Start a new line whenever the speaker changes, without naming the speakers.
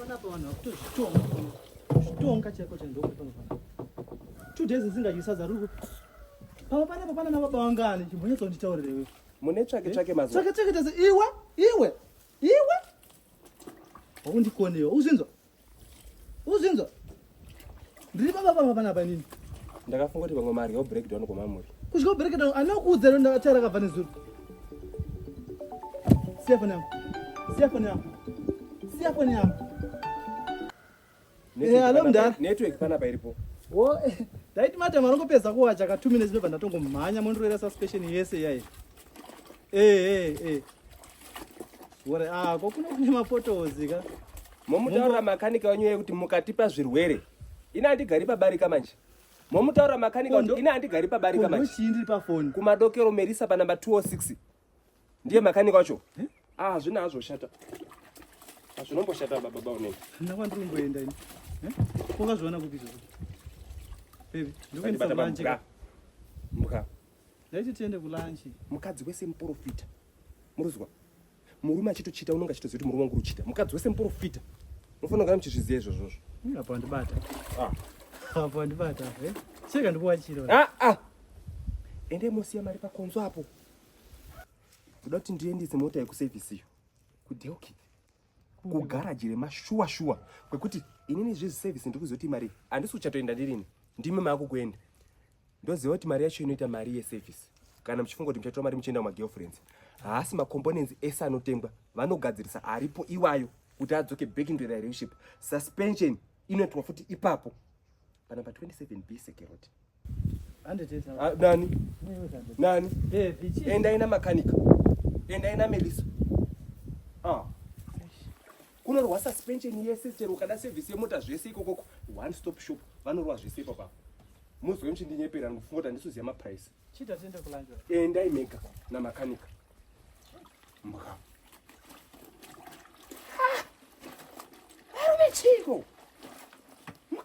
Panapa vanhu vakutozvitonga kuzvitonga chaiko chaiko ndokupano pana. 2 days ndisingadyi sadza riri kupi? Pamwe panapa pana nababa wangani chimbonyatsonditaurire iwe.
Mune tsvake tsvake mazuva.
Tsvake tsvake tese iwe iwe iwe. Wakundikonewa uzvinzwa? Uzvinzwa? Ndiri baba pamba panapa inini.
Ndakafunga kuti vamwe mari yo breakdown kwamamuri.
Kusvika breakdown anokuudza ndo ndakatara akabva nezuro. Siya foni yangu. Siya foni yangu. Siya foni yangu. Eh, hello mdara.
Network panapa iripo.
Wo, ndaiti madam anongopedza kuwacha ka 2 minutes ndobva ndatongomhanya mondiroera suspension yese iyayi. Eh, eh, eh. Wore ah, ko kuno kune maphotos ka.
Momutaurira makanika wenyu yekuti mukatipa zvirwere. Ini handigari pabarika manje. Momutaurira makanika kuti ini handigari pabarika manje.
Chii ndiri pafoni.
Kumadokero Merisa pa number 206. Ndiye makanika wacho. Eh? Ah, zvina hazvoshata. Hazvinomboshata baba baba unenge.
Ndina kwandiri kumboenda ini. Eh? Wakazviona kupi izvozvo? Baby, ndikuendesa kulunch.
Mbwa.
Ndaiti tiende kulunch.
Mukadzi wese muprofita. Muruzwa. Murume achitochita unonga achitoziva kuti murume wangu uruchita. Mukadzi wese muprofita. Munofanira kugara muchizviziva izvozvozvo.
Apa ndibata. Ah. Apa ndibata, eh? Cheka ndikuwachira.
Ah ah. Ende mosiya mari pakonzo apo. Kuda kuti ndiendese mota yekuservice iyo. Kudelkith. Kugaraji remashuwa shuwa kwekuti inini zvezi service ndiri kuzoti mari handisi kuchatoenda ndirini ndimi maakukuenda ndoziva kuti mari yacho inoita mari yeservice kana muchifunga kuti muchatora mari muchienda kumagirlfriends haasi macomponents ese anotengwa vanogadzirisa aripo iwayo kuti adzoke back into the relationship suspension inoitwa futi ipapo panamba 27 b security Ah, nani nani endai namakanika endai namelisa ah. kunorwa suspension yese chero ukada service yemota zvese ikokoko one stop shop vanorwa zvese ipapapo muzwe muchindinyepera ndikufunga kuti handisuziva maprice endai mega namakanika mbwa.